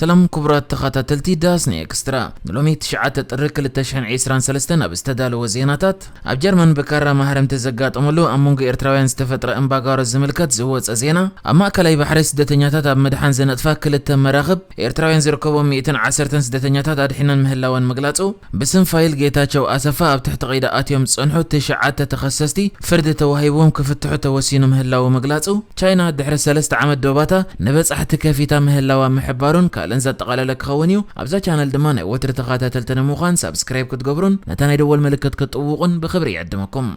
ሰላም ክቡራት ተኸታተልቲ ዳስኒ ኤክስትራ፣ ንሎሚ ትሽዓተ ጥሪ ክልተ ሽሕን ዕስራን ሰለስተን ኣብ ዝተዳለወ ዜናታት፣ ኣብ ጀርመን ብካራ ማህረምቲ ዘጋጠመሉ ኣብ መንጎ ኤርትራውያን ዝተፈጥረ እምባጋሮ ዝምልከት ዝወጸ ዜና፣ ኣብ ማእከላይ ባሕሪ ስደተኛታት ኣብ ምድሓን ዝነጥፋ ክልተ መራኽብ ኤርትራውያን ዝርከቦም ሚእትን ዓሰርተን ስደተኛታት ኣድሒነን ምህላወን ምግላጹ፣ ብስም ፋይል ጌታቸው ኣሰፋ ኣብ ትሕቲ ቀይዲ ኣትዮም ዝጸንሑ ትሽዓተ ተኸሰስቲ ፍርዲ ተዋሂብዎም ክፍትሑ ተወሲኑ ምህላዉ ምግላጹ፣ ቻይና ድሕሪ ሰለስተ ዓመት ዶባታ ንበጻሕቲ ከፊታ ምህላዋ ምሕባሩን ካልእን ዘጠቓለለ ክኸውን እዩ። ኣብዛ ቻነል ድማ ናይ ወትሪ ተኸታተልቲ ንምዃን ሳብስክራይብ ክትገብሩን ነታ ናይ ደወል ምልክት ክትጥውቑን ብኽብሪ ይዕድመኩም።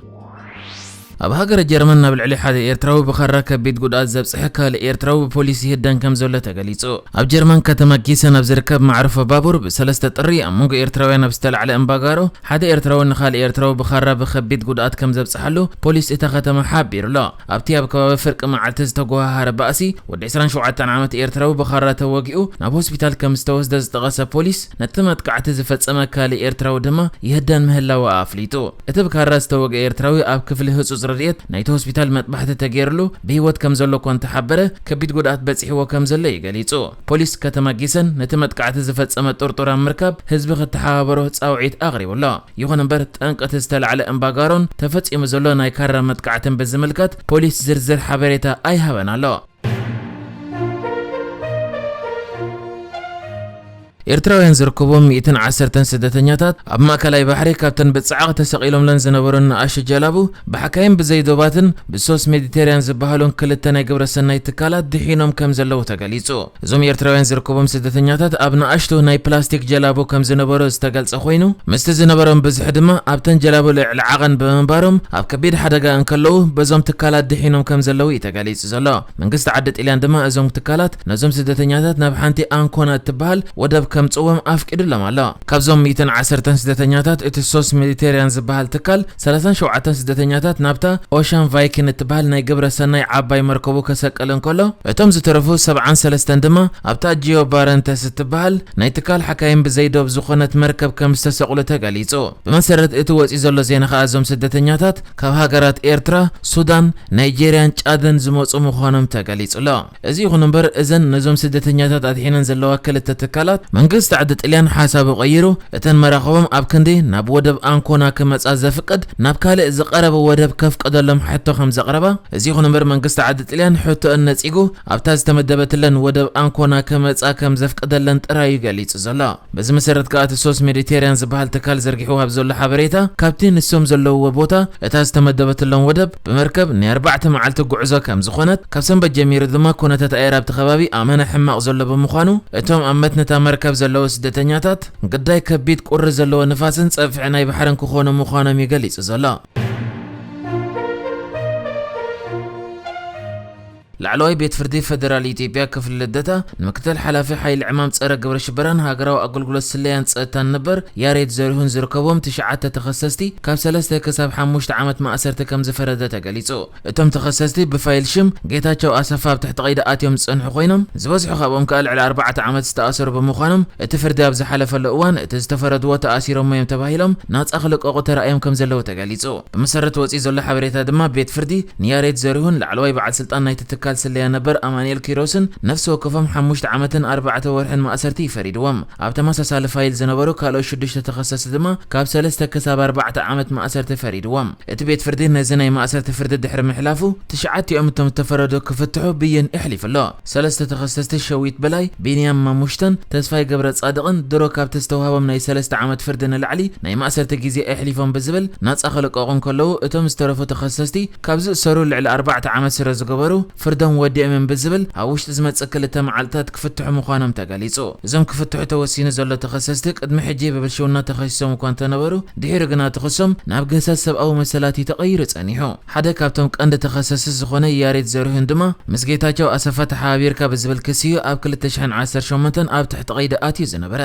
ኣብ ሃገረ ጀርመን ናብ ልዕሊ ሓደ ኤርትራዊ ብኻራ ከቢድ ጉድኣት ዘብጽሐ ካልእ ኤርትራዊ ብፖሊስ ይህደን ከም ዘሎ ተገሊጹ። ኣብ ጀርመን ከተማ ጊሰን ኣብ ዝርከብ መዕርፎ ባቡር ብሰለስተ ጥሪ ኣብ መንጎ ኤርትራውያን ኣብ ዝተላዕለ እምባጋሮ ሓደ ኤርትራዊ ንኻልእ ኤርትራዊ ብኻራ ብኸቢድ ጉድኣት ከም ዘብጽሓሉ ፖሊስ እታ ከተማ ሓቢሩ ኣሎ። ኣብቲ ኣብ ከባቢ ፍርቂ መዓልቲ ዝተጎሃሃረ ባእሲ ወዲ ዕስራን ሸውዓተን ዓመት ኤርትራዊ ብኻራ ተወጊኡ ናብ ሆስፒታል ከም ዝተወስደ ዝጠቐሰ ፖሊስ ነቲ መጥቃዕቲ ዝፈጸመ ካልእ ኤርትራዊ ድማ ይህደን ምህላዉ ኣፍሊጡ። እቲ ብካራ ዝተወግአ ኤርትራዊ ኣብ ክፍሊ ህጹጽ ረድኤት ናይቲ ሆስፒታል መጥባሕቲ ተገይርሉ ብህይወት ከም ዘሎ እኳ እንተሓበረ፣ ከቢድ ጉድኣት በጺሕዎ ከም ዘሎ እዩ ገሊጹ። ፖሊስ ከተማ ጊሰን ነቲ መጥቃዕቲ ዝፈጸመ ጥርጡር ኣብ ምርካብ ህዝቢ ክተሓባበሮ ጻውዒት ኣቕሪቡ ኣሎ። ይኹን እምበር፣ ጠንቂ እቲ ዝተላዕለ እምባጋሮን ተፈጺሙ ዘሎ ናይ ካራ መጥቃዕትን ብዝምልከት ፖሊስ ዝርዝር ሓበሬታ ኣይሃበን ኣሎ። ኤርትራውያን ዝርከብዎም ሚእትን ዓሰርተን ስደተኛታት ኣብ ማእከላይ ባሕሪ ካብተን ብጻዕቕ ተሰቒሎምለን ዝነበሩ ንኣሽቱ ጀላቡ ብሓካይም ብዘይ ዶባትን ብሶስ ሜዲቴርያን ዝበሃሉን ክልተ ናይ ግብረ ሰናይ ትካላት ድሒኖም ከም ዘለዉ ተገሊጹ። እዞም ኤርትራውያን ዝርከብዎም ስደተኛታት ኣብ ንኣሽቱ ናይ ፕላስቲክ ጀላቡ ከም ዝነበሩ ዝተገልጸ ኮይኑ፣ ምስቲ ዝነበሮም ብዝሒ ድማ ኣብተን ጀላቡ ልዕሊ ዓቐን ብምንባሮም ኣብ ከቢድ ሓደጋ እንከለዉ በዞም ትካላት ድሒኖም ከም ዘለዉ እዩ ተገሊጹ ዘሎ። መንግስቲ ዓዲ ጥልያን ድማ እዞም ትካላት ነዞም ስደተኛታት ናብ ሓንቲ ኣንኮና እትበሃል ወደብ ከምጽዎም ኣፍቂዱሎም ኣሎ። ካብዞም ሚእትን ዓሰርተን ስደተኛታት እቲ ሶስ ሜዲቴርያን ዝበሃል ትካል ሰላሳን ሸውዓተን ስደተኛታት ናብታ ኦሻን ቫይኪን እትበሃል ናይ ግብረ ሰናይ ዓባይ መርከቡ ከሰቅል እንከሎ፣ እቶም ዝተረፉ ሰብዓን ሰለስተን ድማ ኣብታ ጂኦ ባረንተስ እትበሃል ናይ ትካል ሓካይም ብዘይ ዶብ ዝኾነት መርከብ ከም ዝተሰቕሉ ተገሊጹ። ብመሰረት እቲ ወጺኡ ዘሎ ዜና ከኣ እዞም ስደተኛታት ካብ ሃገራት ኤርትራ፣ ሱዳን፣ ናይጄርያን ጫድን ዝመጹ ምዃኖም ተገሊጹ ኣሎ። እዚ ይኹን እምበር፣ እዘን ነዞም ስደተኛታት ኣድሒነን ዘለዋ ክልተ ትካላት፣ መንግስቲ ዓዲ ጥልያን ሓሳቡ ቀይሩ፣ እተን መራኽቦም ኣብ ክንዲ ናብ ወደብ ኣንኮና ክመጻ ዘፍቅድ፣ ናብ ካልእ ዝቐረበ ወደብ ከፍቅደሎም ሕቶ ከም ዘቕረባ፣ እዚ ይኹን እምበር፣ መንግስቲ ዓዲ ጥልያን ሕቶአን ነጺጉ፣ ኣብታ ዝተመደበትለን ወደብ ኣንኮና ክመጻ ከም ዘፍቅደለን ጥራይ እዩ ገሊጹ ዘሎ። በዚ መሰረት ከኣ እቲ ሶስ ሜዲቴርያን ዝበሃል ትካል ዘርጊሕዎ ኣብ ዘሎ ሓበሬታ፣ ካብቲ ንሶም ዘለውዎ ቦታ እታ ዝተመደበትሎም ወደብ ብመርከብ ናይ ኣርባዕተ መዓልቲ ጉዕዞ ከም ዝኾነት፣ ካብ ሰንበት ጀሚሩ ድማ ኩነታት ኣየር ኣብቲ ከባቢ ኣመና ሕማቕ ዘሎ ብምዃኑ፣ እቶም ኣብ መትንታ መርከብ ዘለዉ ስደተኛታት ግዳይ ከቢድ ቁሪ ዘለዎ ንፋስን ጸፍሒ ናይ ባሕርን ክኾኑ ምዃኖም እዩ ገሊጹ ዘሎ። ላዕለዋይ ቤት ፍርዲ ፌደራል ኢትዮጵያ ክፍሊ ልደታ፣ ንምክትል ሓላፊ ሓይሊ ዕማም ጸረ ግብረ ሽበራን ሃገራዊ ኣገልግሎት ስለያን ጸጥታን ነበር ያሬድ ዘሪሁን ዝርከብዎም ትሽዓተ ተኸሰስቲ ካብ ሰለስተ ክሳብ ሓሙሽተ ዓመት ማእሰርቲ ከም ዝፈረደ ተገሊጹ። እቶም ተኸሰስቲ ብፋይል ሽም ጌታቸው ኣሰፋ ኣብ ትሕቲ ቀይዲ ኣትዮም ዝጸንሑ ኮይኖም፣ ዝበዝሑ ካብኦም ከኣ ልዕሊ ኣርባዕተ ዓመት ዝተኣሰሩ ብምዃኖም፣ እቲ ፍርዲ ኣብ ዝሓለፈሉ እዋን እቲ ዝተፈረድዎ ተኣሲሮሞ እዮም ተባሂሎም ናጻ ክልቀቑ ተራእዮም ከም ዘለዉ ተገሊጹ። ብመሰረት ወጺኡ ዘሎ ሓበሬታ ድማ፣ ቤት ፍርዲ ንያሬድ ዘሪሁን ላዕለዋይ በዓል ስልጣን ናይቲ ትካል ስለያ ነበር ኣማኑኤል ኪሮስን ነፍሲ ወከፎም ሓሙሽተ ዓመትን ኣርባዕተ ወርሕን ማእሰርቲ እዩ ፈሪድዎም። ኣብ ተመሳሳሊ ፋይል ዝነበሩ ካልኦት ሽዱሽተ ተኸሰስቲ ድማ ካብ ሰለስተ ክሳብ ኣርባዕተ ዓመት ማእሰርቲ ፈሪድዎም። እቲ ቤት ፍርዲ ነዚ ናይ ማእሰርቲ ፍርዲ ድሕሪ ምሕላፉ፣ ትሽዓቲኦም እቶም ዝተፈረዱ ክፍትሑ ብይን ኣሕሊፉ ኣሎ። ሰለስተ ተኸሰስቲ ሸዊት በላይ፣ ቢንያም ማሙሽተን ተስፋይ ገብረ ጻድቕን ድሮ ካብቲ ዝተዋህቦም ናይ ሰለስተ ዓመት ፍርዲ ንላዕሊ ናይ ማእሰርቲ ግዜ ኣሕሊፎም ብዝብል ናጻ ክልቀቑ እንከለዉ፣ እቶም ዝተረፉ ተኸሰስቲ ካብ ዝእሰሩ ልዕሊ ኣርባዕተ ዓመት ስረ ዝገበሩ፣ ፍርዶም ወዲኦም እዮም ብዝብል ኣብ ውሽጢ ዝመጽእ ክልተ መዓልታት ክፍትሑ ምዃኖም ተገሊጹ። እዞም ክፍትሑ ተወሲኑ ዘሎ ተኸሰስቲ ቅድሚ ሕጂ ብብልሽውና ተኸሲሶም እኳ እንተነበሩ፣ ድሒሩ ግና እቲ ክሶም ናብ ግህሰት ሰብኣዊ መሰላት እዩ ተቐይሩ ጸኒሑ። ሓደ ካብቶም ቀንዲ ተኸሰስቲ ዝኾነ ያሬድ ዘሪሁን ድማ፣ ምስ ጌታቸው ኣሰፋ ተሓባቢርካ ብዝብል ክሲ እዩ ኣብ ክልተ ሽሕን ዓሰርተ ሸሞንተን ኣብ ትሕቲ ቀይዲ ኣትዩ ዝነበረ።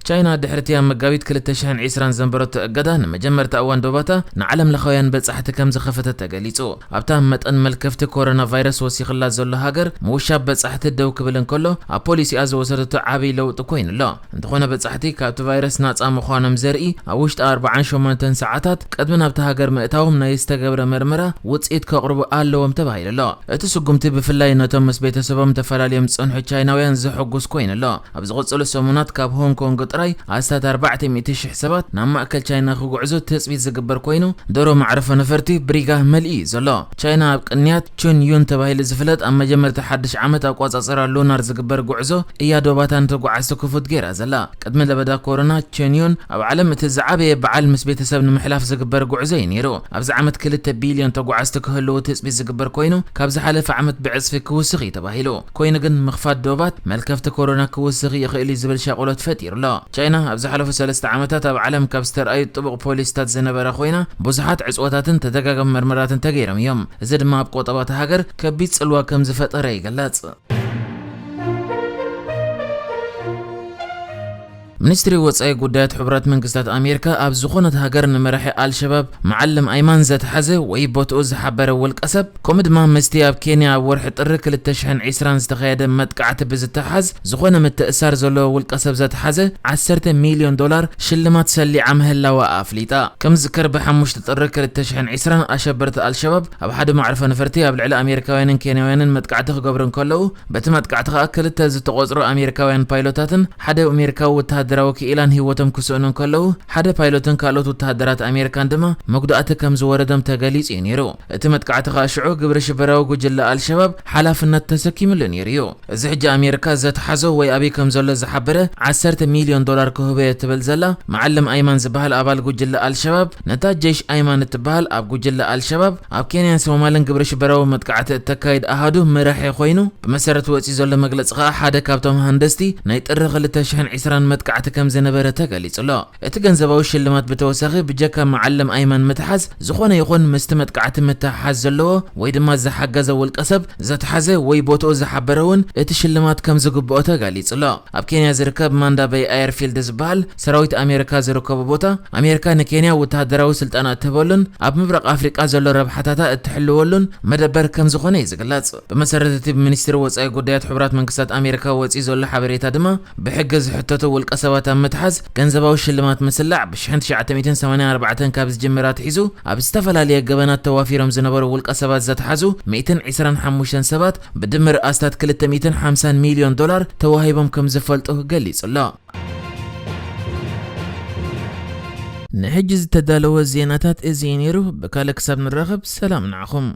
ቻይና ድሕሪቲ ኣብ መጋቢት ክልተ ሽሕን ዕስራን ዘንበረቶ እገዳ ንመጀመርታ እዋን ዶባታ ንዓለም ለኻውያን በጻሕቲ ከም ዝኸፈተት ተገሊጹ። ኣብታ መጠን መልከፍቲ ኮሮና ቫይረስ ወሲኽላ ዘሎ ሃገር ምውሻብ በጻሕቲ ደው ክብል እንከሎ ኣብ ፖሊሲኣ ዝወሰደቶ ዓብዪ ለውጢ ኮይኑሎ። እንተኾነ በጻሕቲ ካብቲ ቫይረስ ናጻ ምዃኖም ዘርኢ ኣብ ውሽጢ ኣርባዓን ሸሞንተን ሰዓታት ቅድሚ ናብቲ ሃገር ምእታዎም ናይ ዝተገብረ መርመራ ውጽኢት ከቕርቡ ኣለዎም ተባሂሉሎ። እቲ ስጉምቲ ብፍላይ ነቶም ምስ ቤተሰቦም ተፈላልዮም ዝጸንሑ ቻይናውያን ዘሐጉስ ኮይኑሎ። ኣብ ዝቕጽሉ ሰሙናት ካብ ሆንግ ኮንግ ጥራይ ኣስታት ኣርባዕተ ሚእቲ ሽሕ ሰባት ናብ ማእከል ቻይና ክጉዕዙ ትጽቢት ዝግበር ኮይኑ፣ ደሮ መዕረፎ ነፈርቲ ብሪጋ መሊኡ እዩ ዘሎ። ቻይና ኣብ ቅንያት ቹን ዩን ተባሂሉ ዝፍለጥ ኣብ መጀመርታ ሓድሽ ዓመት ኣቆጻጽራ ሉናር ዝግበር ጉዕዞ እያ ዶባታ ንተጓዓዝቲ ክፉት ገይራ ዘላ። ቅድሚ ለበዳ ኮሮና ቹን ዩን ኣብ ዓለም እቲ ዝዓበየ በዓል ምስ ቤተሰብ ንምሕላፍ ዝግበር ጉዕዞ እዩ ነይሩ። ኣብዚ ዓመት ክልተ ቢልዮን ተጓዓዝቲ ክህልዉ ትጽቢት ዝግበር ኮይኑ፣ ካብ ዝሓለፈ ዓመት ብዕጽፊ ክውስኽ እዩ ተባሂሉ። ኮይኑ ግን ምኽፋት ዶባት መልከፍቲ ኮሮና ክውስኽ ይኽእል እዩ ዝብል ሻቕሎት ፈጢሩ ኣሎ። ቻይና ኣብ ዝሓለፉ ሰለስተ ዓመታት ኣብ ዓለም ካብ ዝተርኣዩ ጥቡቕ ፖሊሲታት ዝነበራ ኮይና፣ ብዙሓት ዕጽወታትን ተደጋጋሚ መርመራትን ተገይሮም እዮም። እዚ ድማ ኣብ ቆጠባ እታ ሃገር ከቢድ ጽልዋ ከም ዝፈጠረ ይግለጽ። ሚኒስትሪ ወጻኢ ጉዳያት ሕቡራት መንግስታት ኣሜሪካ ኣብ ዝኾነት ሃገር ንመራሒ ኣልሸባብ መዓልም ኣይማን ዘተሓዘ ወይ ቦትኡ ዝሓበረ ውልቀ ሰብ፣ ከምኡ ድማ ምስቲ ኣብ ኬንያ ኣብ ወርሒ ጥሪ ክልተ ሽሕን ዕስራን ዝተኻየደ መጥቃዕቲ ብዝተሓዝ ዝኾነ ምትእሳር ዘለዎ ውልቀ ሰብ ዘተሓዘ ዓሰርተ ሚልዮን ዶላር ሽልማት ሰሊዓ ምህላዋ ኣፍሊጣ። ከም ዝዝከር ብሓሙሽተ ጥሪ ክልተ ሽሕን ዕስራን ኣሸበርቲ ኣልሸባብ ኣብ ሓደ መዕርፎ ነፈርቲ ኣብ ልዕሊ ኣሜሪካውያንን ኬንያውያንን መጥቃዕቲ ክገብሩ እንከለዉ፣ በቲ መጥቃዕቲ ከኣ ክልተ ዝተቖጽሩ ኣሜሪካውያን ፓይሎታትን ሓደ ኣሜሪካዊ ወተሃደራዊ ክኢላን ህይወቶም ክስእኑ እንከለዉ፣ ሓደ ፓይሎትን ካልኦት ወተሃደራት ኣሜሪካን ድማ መጉዳእቲ ከም ዝወረዶም ተገሊጹ እዩ ነይሩ። እቲ መጥቃዕቲ ከኣ ሽዑ ግብረ ሽበራዊ ጉጅለ ኣልሸባብ ሓላፍነት ተሰኪምሉ ነይሩ እዩ። እዚ ሕጂ ኣሜሪካ ዘትሓዞ ወይ ኣበይ ከም ዘሎ ዝሓበረ ዓሰርተ ሚልዮን ዶላር ክህቦ እየ ትብል ዘላ መዓልም ኣይማን ዝበሃል ኣባል ጉጅለ ኣልሸባብ፣ ነታ ጀይሽ ኣይማን እትበሃል ኣብ ጉጅለ ኣልሸባብ ኣብ ኬንያን ሶማልን ግብረ ሽበራዊ መጥቃዕቲ እተካይድ ኣሃዱ መራሒ ኮይኑ፣ ብመሰረት ወጺኡ ዘሎ መግለጺ ከኣ ሓደ ካብቶም ሃንደስቲ ናይ ጥሪ ክልተ ሽሕን ዕስራን መጥቃዕቲ ከም ዝነበረ ተገሊጹ ኣሎ። እቲ ገንዘባዊ ሽልማት ብተወሳኺ ብጀካ መዓልም ኣይማን ምትሓዝ ዝኾነ ይኹን ምስቲ መጥቃዕቲ ምትሕሓዝ ዘለዎ ወይ ድማ ዝሓገዘ ውልቀ ሰብ ዘትሓዘ ወይ ቦትኡ ዝሓበረ እውን እቲ ሽልማት ከም ዝግብኦ ተገሊጹ ኣሎ። ኣብ ኬንያ ዝርከብ ማንዳ በይ ኣየርፊልድ ዝበሃል ሰራዊት ኣሜሪካ ዝርከቦ ቦታ፣ ኣሜሪካ ንኬንያ ወተሃደራዊ ስልጠና እትህበሉን ኣብ ምብራቕ ኣፍሪቃ ዘሎ ረብሓታታ እትሕልወሉን መደበር ከም ዝኾነ እዩ ዝግለጽ። ብመሰረት እቲ ብሚኒስትሪ ወጻኢ ጉዳያት ሕቡራት መንግስታት ኣሜሪካ ወጺኡ ዘሎ ሓበሬታ ድማ፣ ብሕጊ ዝሕተቱ ውልቀ ሰባት ኣብ ምትሓዝ ገንዘባዊ ሽልማት ምስላዕ ብ ሽሕን ትሽዓተ ሚእትን ሰማንያን ኣርባዕተን ካብ ዝጅምር ኣትሒዙ ኣብ ዝተፈላለየ ገበናት ተዋፊሮም ዝነበሩ ውልቀ ሰባት ዘትሓዙ ሚእትን ዕስራን ሓሙሽተን ሰባት ብድምር ኣስታት ክልተ ሚእትን ሓምሳን ሚልዮን ዶላር ተዋሂቦም ከም ዝፈልጡ ገሊጹ ኣሎ። ንሕጂ ዝተዳለወ ዜናታት እዚ እዩ ነይሩ። ብካልእ ክሳብ ንራኸብ ሰላም ንዓኹም።